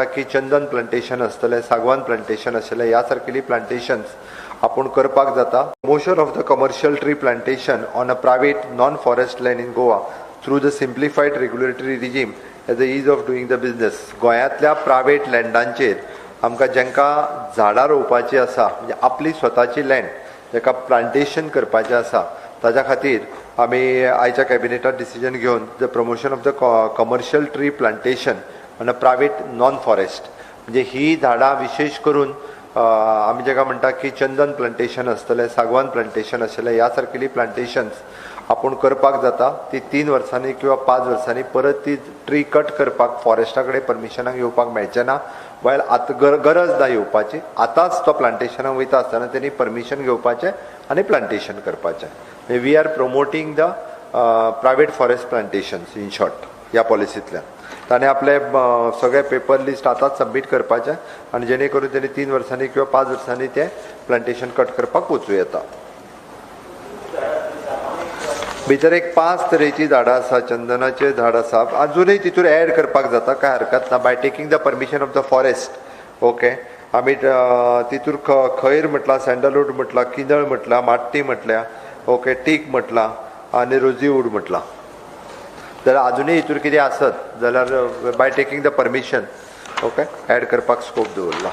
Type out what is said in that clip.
म्हणटा की चंदन प्लांटेशन आसतलें, सागवान प्लांटेशन आसतलें, ह्या सारकेली प्लांटेशन्स आपूण करपाक जाता. Promotion of the commercial tree plantation on a private non forest land in Goa through the simplified regulatory regime as a ease of doing the business. गोंयांतल्या प्रायवेट लँडांचेर आमकां जांकां झाडां रोवपाची आसा, म्हणजे आपली स्वताची लँड जाका प्लांटेशन करपाचें आसा, ताज्या खातीर आमी आयच्या कॅबिनेटात डिसिजन घेवन the promotion of the commercial tree plantation on a private non forest, म्हणजे ही झाडां विशेश करून आमी जाका म्हणटा की चंदन प्लांटेशन आसतलें, सागवान प्लांटेशन आसतलें, ह्या सारकेली प्लांटेशन्स आपूण करपाक जाता. ती 3 वर्सांनी किंवा 5 वर्सांनी परत ती ट्री कट करपाक फॉरेस्टा कडेन परमिशनाक येवपाक मेळचें ना. वायल आतां गरज ना येवपाची. आतांच तो प्लांटेशनाक वयता आसतना तेणी परमिशन घेवपाचें आनी प्लांटेशन करपाचें. We are promoting the private forest plantations in short. ह्या पॉलिसींतल्यान ताणें आपले सगळे पेपर लिस्ट आतांच सबमीट करपाचें आनी जेणे करून तेणी 3 वर्सांनी किंवा 5 वर्सांनी तें प्लांटेशन कट करपाक वचूं येता. भितर एक पांच तरेची झाडां आसा. चंदनाचे झाड आसा, अजुनूय तितूर एड करपाक जाता, कांय हरकत ना, by taking the permission of the forest, okay. आमी तितूर खैर म्हटलां, सँडलवूड म्हटलां, किंदळ म्हटलां, माट्टी म्हटल्या, ओके, टीक म्हटलां आनी रोजीवूड म्हटलां. जाल्यार अजुनूय हितूर कितें आसत जाल्यार by taking the permission, okay, add करपाक स्कोप दवरला.